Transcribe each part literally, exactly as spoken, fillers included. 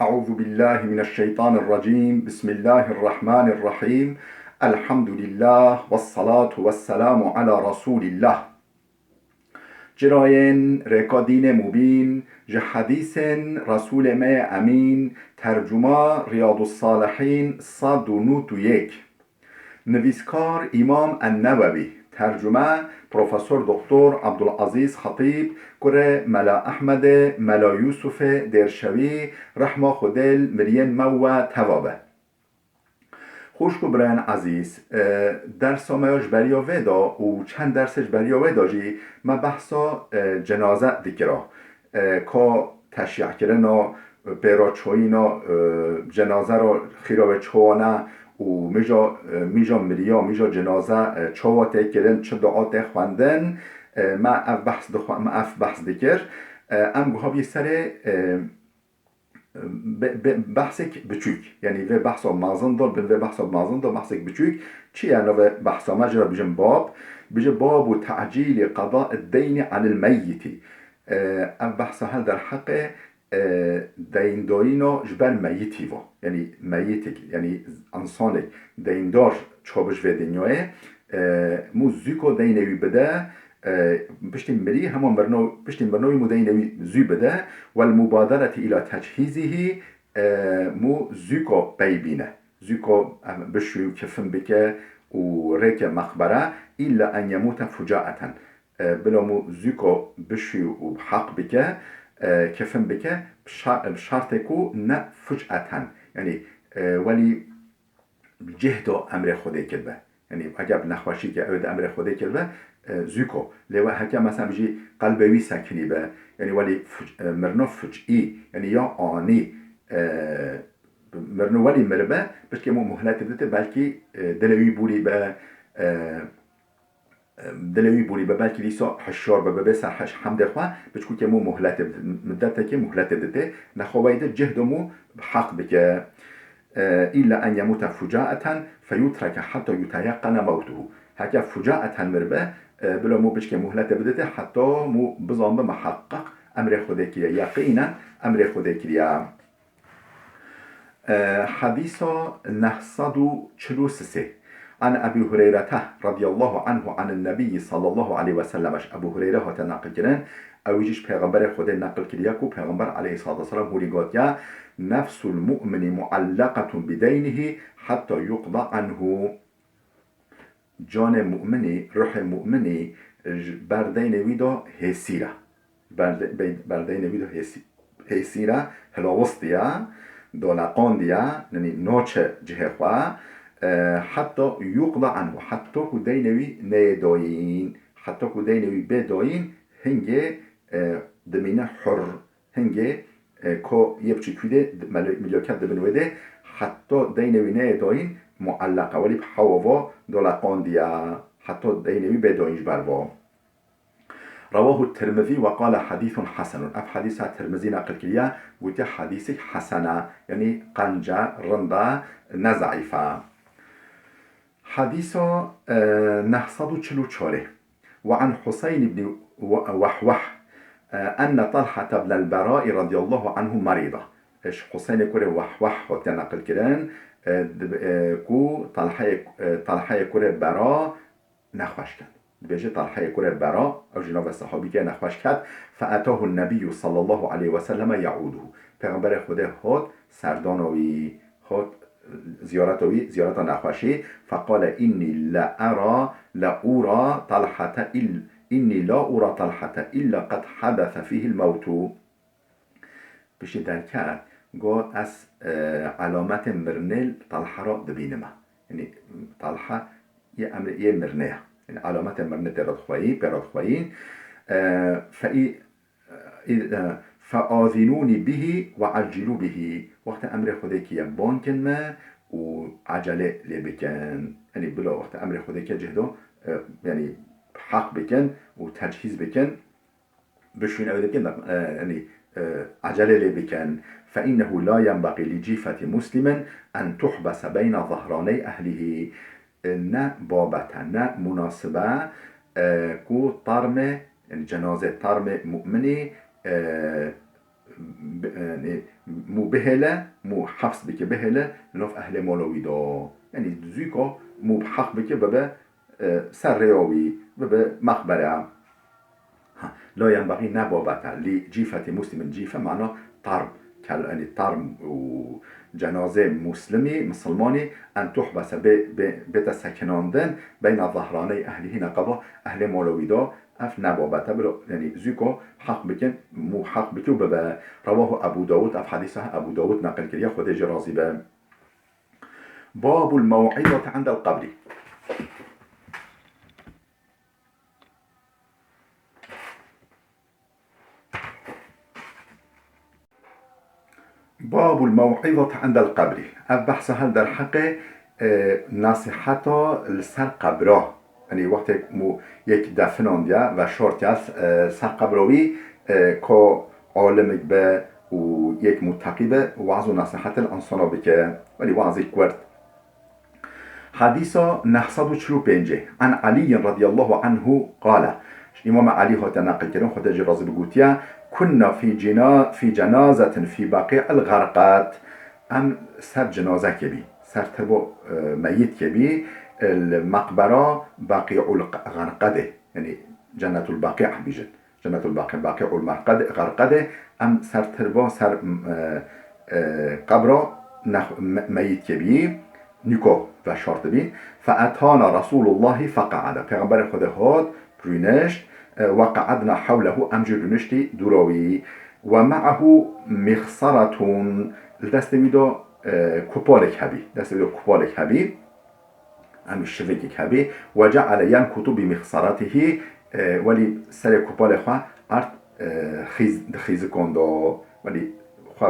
أعوذ بالله من الشيطان الرجيم. بسم الله الرحمن الرحيم. الحمد لله والصلاة والسلام على رسول الله. Çirayên rêka dînê mubîn, ji hedîsên Resûlê me yê Emîn, tercuma Riyadus Salihîn sed û nod û yek. Nivîskar Îmam En-Newewî, tercume Profesor Doktor Abdulazîz Xetîb, kurê Mela Ehmedê, Mela Yûsufê Dêrşewî, rehma Xwedê li miriyên me û we teva be. Xwişk û birayên ezîz, e, dersa me ya ji beriya vê de û çend dersê ji beriya wê de jî me behsa, e, cenaze dikira. E, ka teşyekirina, pêraçoyîna, e, cenaze ra xîra wê çawa ne û mîja, e, mîja miriya, mîja cenaze, e, çawa tê kirin, çi dua tê xwendin, e, me ev behs dixwe-, me ev behs dikir. E, em guha bî serê, e, be-, be-, behsek biçûk. Yanî vê behsa mezin da, bin vê behsa mezin da behsek biçûk. Çi ye navê behsa me, jî re bijin bab? Bijin babu tecîlî qeda ed-deyni anil meyyitî. E, ev behsa her derheqê, e, deyndayîna ji ber meyitî va. Yanî meyitek, yanî însanek deyndar çawa bibe ji vê dinyayê, e, mû zûka deynê wî bide, e, piştî mirî, hema mirina, piştî mirina wî mû deynê wî zû bide, wel mubadereti îla tecîzîhî, e, mû zûka pey bîne. Zûka, em, bişû, kefin bike û rêke meqbere, îlla en yemûte fucaeten. E, bila mû zûka bişû û bi heq bike, e, kefin bike, bi şa-, bi şertê ku ne fucaeten. Yanî, e, welî cih da emrê Xwedê kiribe. Yanî eger bi nexweşî ke ew ê di emrê Xwedê kiribe, e, zûko. Lê we heke mesela bijî qelbê wî sekinî be, yanî welî fuc-, e, mirina fucî, yanî ya anî, e, mirina welî miribe, piştî mû muhletê dite, belkî, e, dilê wî bûrî be, e, e, dilê wî bûrî be, belkî dîsa hişyar be, be, be ser heş-, hemdê xwe, piçkûkê mû muhletê bid-, middetekê muhletê dite, nexwe wey de cihd û mû bi heq bike. E, îlla en yemûte fucaeten feyutreke heta yuteyeqene mewtuhu. Heke fucaeten miribe, e, bila mû piçkê muhletê bidite, heta mû bizanbe miheqqeq emrê Xwedê kiriye, yeqînen emrê Xwedê kiriye. E, Hedîsa neh sed û çil û sê. An Ebî Hureyrete radiyallahu anhu anin Nebiyyi sallallahu aleyhi ve sellem. Ji Ebû Hureyre hate neqilkirin, ew jî ji Pêxemberê Xwedê neqil kiriye ku Pêxember aleyhissalatu vesselam hûrî gotiye, "Nefsul mu'mini muallaqatun bi deynihi hatta yuqda anhu." Canê mu'minî, ruhê mu'minî ji ber deynê wî de hêsîr e. Ber de-, be-, ber deynê wî de hêsî-, hêsîr e, hilawistiye, doleqandiye, yanî naçe cihê xwe, e, heta yuqda anhu, heta ku deynê wî neyê dayîn, heta ku deynê wî bê dayîn, hingê, e, dimîne hur. Hingê, e, ko yê biçûkî de melo-, milyoket dibin wê de, heta deynê wî neyê dayîn muelleq e. Welî bi hewa va doleqandiye, heta deynê wî bê dayîn ji ber va. Rewahu Tirmizî ve qale hedîsun hesenun. Ev hedîsa Tirmizî neqil kiriye, gotiye hedîsek hesen e, yanî qenc e, rind e, ne zeîf e. Hedîsa, e, neh sed û çil û çar. Ve an Huseyn ibn Weh-, Wehweh, e, enne Talhete ibn el-Berai radiyallahu anhu merida. E, ji Huseynê kurê Wehweh hatiye neqil kirin, e, dib-, e, ku Talheyê, e, Talheyê kurê Bera nexweş ket. Dibêje Talheyê kurê Bera, ew jî navê sehabîkê nexweş ket. Fe etahu Nebiyyu sallallahu aleyhi ve selleme yauduhu. Pêxemberê Xwedê hot serdana wî, hot ziyareta wî, ziyareta nexweşî. Feqale, "Inni la era, la ura Talhete il-, inni la ura Talhete illa qed hadese fîhil mewtu." Piştî derket, got, "Ez, e, elametên mirinê li Talha re dibînime." Yanî Talha yê emrê yê mirinê ye. Yanî elametên mirinê tê re dixweyî, pê re dixweyîn. E, fe î-, î-, e, "Feazînûnî bihî ve eccilû bihî." Wextê emrê Xwedê kiriye, bang kin me û ecelê lê bikin. Yanî bila wextê emrê Xwedê kiriye cihdo, e, yanî heq bikin û tecihîz bikin. Bişûn ew dikin, e, yanî, e, ecelê lê bikin. "Fe innehu la yenbagî li cîfeti muslimin en tuhbese beyne zehraney ehlihî." E, ne babet e, ne munasib e, e, ku tarmê, yanî cenazê tarmê mu'minî, e, bi-, e, yanî mû bihêle, mû hefs bike, bihêle li nav ehlê mala wî de. Yanî zûka mû bi heq bike, bibe, e, ser rêya wî, bibe meqbere. Ha, la yenbexî ne babet e, lî cîfetî muslimin, cîfe mana term, kel-, yanî term û cenazê muslimî, misilmanî, en tuhbese bê, bê, bête sekinandin, beyna zehraney ehlihî, neqeba ehlê mala wî de, ev ne babet e, bila, yanî zûka heq bikin, mû heq bike û bibe. Rewahu Ebû Dawud, ev hedîsa Ebû Dawud neqil kiriye, Xwedê jê razî be. Babul mew'izeti indel qebrî. Babul mew'izeti indel qebrî. Ev behsa hel derheqê, e, nasîheta li ser qebra. Yanî wextê mû yek definandiye, veşartiye, e, ser qebra wî, e, ka alimik be û yek mutteqî be, waz û nasîhet li insana bike. Welî wazî kurt. Hedîsa neh sed û çil û pêncê. An Eliyyin radiyallahu anhu qale. Ji Îmam Elî hate neqilkirin, Xwedê jê razî be, gotiye, "Kunna fî cina-, fî cenazetin fî Beqî'il Xerqad." Em ser cenazekê bî, ser tirbo, e, meyîtkê bî, e, li meqbera Beqî'ul Xerqadê, yanî Cennetul Beqî' bîjin. Cennetul Beqî', Beqî'ul Merqad-, Xerqadê, em ser tirba, ser, e, e, qebra nex-, me-, meyîtkê bî, nîko veşartibî. Fe etana Resûlullahî feqe'ede. Pêxemberê Xwedê hat, rûnişt, e, we qe'edna hewlehu, em jî rûniştî dûra wî. We me'ehu mixseretun, li destê wî de, e, kupalek hebî. Destê wî de kupalek hebî. Em şivikek hebî. Ve ceale yenkutu bi mixseretihî, e, welî serê kupalê xwe ard, e, xîz-, di xîzikon de, welî xwe,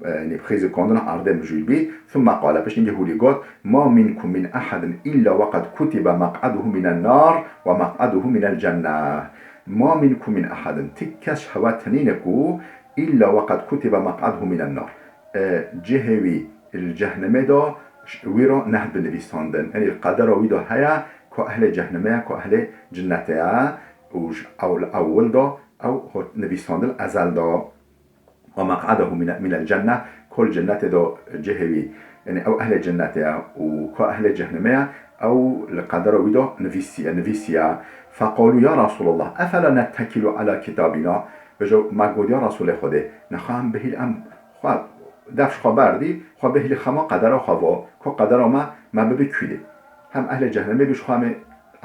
e, yanî bi xîzikon de ardê mijûl bî. Thumme qale, piştî hûlî got, "Ma minkum min ehedin illa ve qed kutibe meq'eduhu minen nar ve meq'eduhu minel cenneh." Ma minkum min ehedin, ti kes hewa tenîne ku illa ve qed kutibe meq'eduhu minen nar. E, cihê wî li cehnemê de ş-, wî re nehdibe nivîsandin. Yanî li qedera wî de heye ku ehlê cehnemê ye, ku ehlê cinnetê ye û ji ew-, li ewil de ew hot nivîsandin ezel de. Ve meq'edehu mine-, minel cenneh, ku li cennetê de cihê wî, yanî ew ehlê cennetê ye û ku ehlê cehnemê ye, ew li qedera wî de nivîsiye, nivîsiye. Feqalû ya Resûlallah, efela nettekîlu ela kitâbîna? Bêje, me got, ya Resûlê Xwedê, nexwe em bihîl em xwe, def ji xwe berdî, xwe bihîlî xema qedera xwe ve, ku qedera me, me bibe kûlê. Hem ehlê cehnemê bî, ji xwe em ê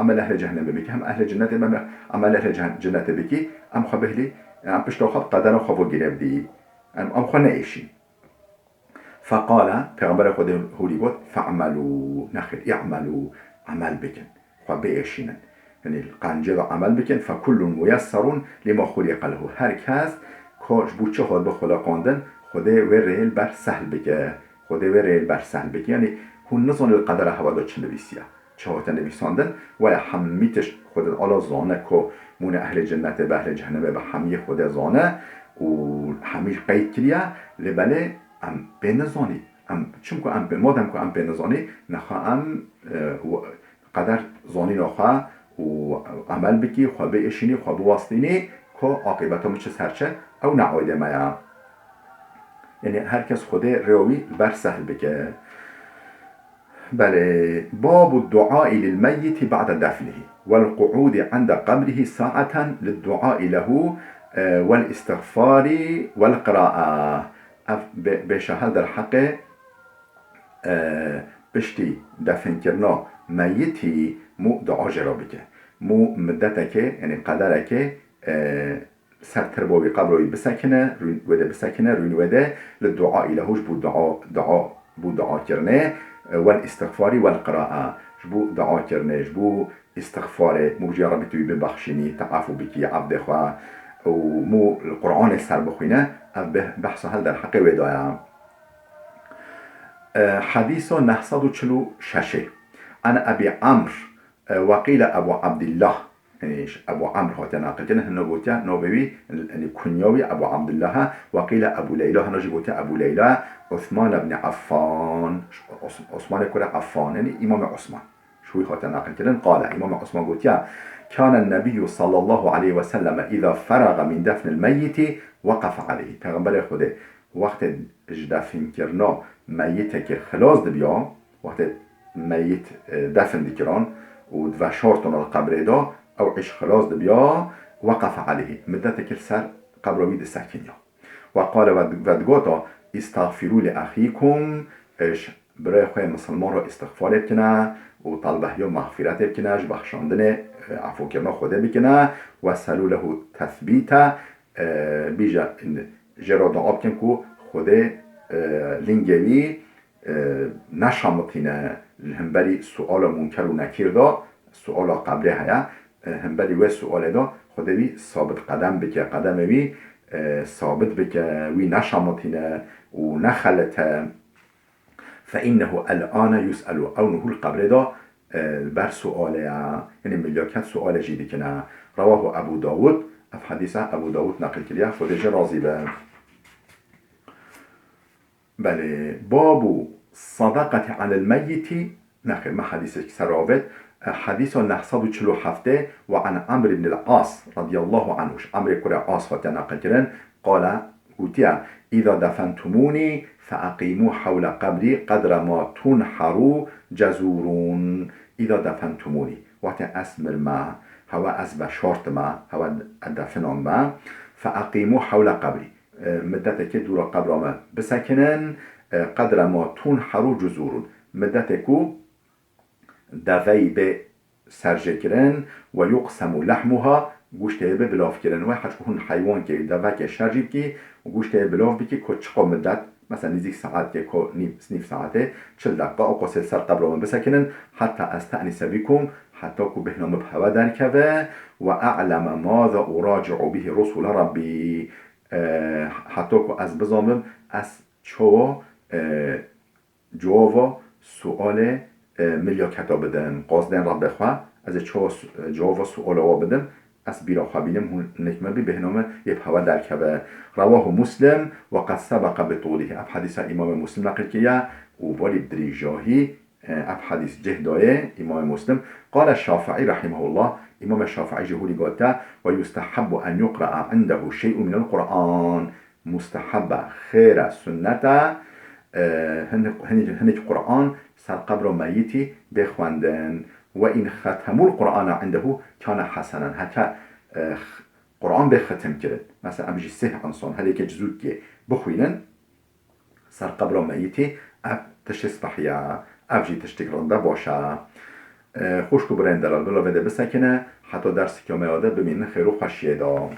emel ehlê cehnemê bikî, hem ehlê cinnetê be, em emel ehlê ceh-, cinnetê bikî, em xwe bihîlî, em pişta xwe bi qedera xwe ve girêv dî. Em, em xwe neêşî. Feqale, Pêxemberê Xwedê hûrî got, "Fe'melû", nexêr, "i'melû", emel bikin. Xwe biêşînin. Yanî li qencê de emel bikin, "Fekullun muyesserun lima xuliqe lehu." Her kes ka ji bo çi hatibe xuliqandin, Xwedê wê rêyê li ber sehl bike. Xwedê wê rêyê li ber sehl bike. Yanî hûn nizanî li qedera hewa de çi nivîsiye. Çi hate nivîsandin, waya hemî tişt Xwedê Teala zane ku mûne ehlê cennetê be, ehlê cehnemê be, hemî Xwedê zane û hemî qeyd kiriye, lê belê em pê nizanî. Em, çimku em pê, madem ku em pê nizanî, nexwe em, e, w-, qeder zanîna xwe û emel bikî, xwe biêşînî, xwe biwestînî ku aqîbeta min çi ser çi, ew ne aydê me ye. Yanî her kes Xwedê rêya wî li ber sehl bike. Belê, babu duaî lil meyyiti ba'de defnihi vel qu'udi inde qebrihi sa'eten lid duaî lehu, e, vel istixfari vel qira'a. Ev bê-, bêşa hel derheqê, e, piştî definkirina meyitî mû dua jê re bike. Mû middetekê, yanî qederekê, e, ser tirba wî, qebra wî bisekine, rûn-, wê de bisekine, rûn wê de, li duaî lehu, ji bo dua, dua, bo duakirinê, e, wel îstixfarî wel qira'a, ji bo duakirinê, ji bo îstixfarê, mû bijî ya Rebî tu wî bibexşînî, tu efû bikî evdê xwe, û mû li Qur'anê ser bixwîne, ev beh-, behsa hel derheqê wê daya. E, hedîsa neh sed û çil û şeş. An Ebî Amr, e, we qîle Ebû Ebdillah. Yanî ji Ebû Emr hate naqilkirin, hino gotiye navê wî, yanî kunya wî Ebû Ebdillah e, we qîle Ebû Leyla, hino jî gotiye Ebû Leyla, Osman ibn Affan, Os-, Osmanê kura Affan, yanî Îmamê Osman. Ji wî hate naqilkirin, qale, Îmamê Osman gotiye, Kâne Nebiyyu sallallahu aleyhi ve selleme îza feraga min defnil meyyiti weqefe aleyhi. Pêxemberê Xwedê Wextê ji definkirina meyitekê xilas dibiya, wextê meyit, e, defin dikiran û diveşartin li qebrê de, ew îş xilas dibiya, weqefe aleyhî, midetekê li ser qebra wî disekiniya. Ve qale ve, ve digota, "Îstexfirû li exîkum", ji birayê xwe yê misilman re îstixfarê bikine û talbehiya mexfîretê bikine, ji bexşandinê, e, efûkirina Xwedê bikine, "Ve selû lehu tethbîte", e, bîje, jê re dua bikin ku Xwedê, e, lingê wî, e, neşamitîne li hemberî suala Munker û Nekîr de, suala qebrê heye, e, hemberî wê sualê de Xwedê wî sabit qedem bike, qedemê wî, e, sabit bike, wî neşamitîne û nexelite. "Fe innehu el-ane yus'elu", ew niho li qebrê de, e, ber sualê ye, yanî milyaket sualê jî dikine. Rewahu Ebu Dawud, ev hedîse Ebu Dawud neqil kiriye, Xwedê jê razî be. Belê, babu sadaqati alel meyyiti, nexêr, me hedîsek ser avêt, e, hedîsa neh sed û çil û heftê, "Ve an Amr ibn al-As radiyallahu anhu", ji Amrê kurê As hatiye neqilkirin, qale, gotiye, "Îza defentumûnî feeqîmû hewle qebrî qedre ma tunheru cezûrûn." "Îza defentumûnî", wextê ez mirime, hewa ez veşartime, hewa ez definandime, "feeqîmû hewle qebrî", e, midetekê dûra qebra me bisekinin, e, "qedre ma tunheru cezûrûn", midetê ku deveyî bê serjêkirin, "ve yuqsemu lehmuha", goştê yê bê bilav kirin. Wê heta ku hûn heywankê, devekê şer jî bikî û goştê yê bilav bikî, ku çiqo midet, mesela nîzîk saetkê, ku nîv, nîv saetê, çil deqa, ew qasê li ser qebra min bisekinin, "heta este'nise bikum", heta ku bêhna min bi hewe derkeve, "ve a'leme maza uraci'u bihi rusule Rabbî", e, heta ku ez bizanbim, ez çawa, e, cewava sualê, e, milyaketa bidim, qazdên Rabbê xwe, ez ê çawa su-, e, cewava suala wa bidim, ez bîra xwe bînim, hûn nik me bî, bêhna me yê bi hewe derkeve. Rewahu Muslim ve qed sebeqe bi tûlihî. Ev hedîsa Îmamê Muslim neqil kiriye û belê bi dirêjahî, e, ev hedîs cih dayê Îmamê Muslim. Qale Şafîî rahimehullah, Îmamê Şafîî jî hûrî gote, "Ve yustehebbu en yuqra'a indehu şey'un minel Qur'an." Musteheb e, xêr e, sunnet e, e, hinik, hinik, hinik Quran ser qebra meyitî bê xwendin. "Ve in xetemul Qur'ana indehu kane hesenen." Heke, e, x-, Quran bê xitim kirin, mesela em jî sih insan her yekê cizûkê bixwînin ser qebra meyitî, ev tiştê spehî ye, ev jî tiştek rinde baş e. E, xwişk û birayên delal, bila vê de bisekine, heta derseke me ya de bimînin xêr û xweşiyê de.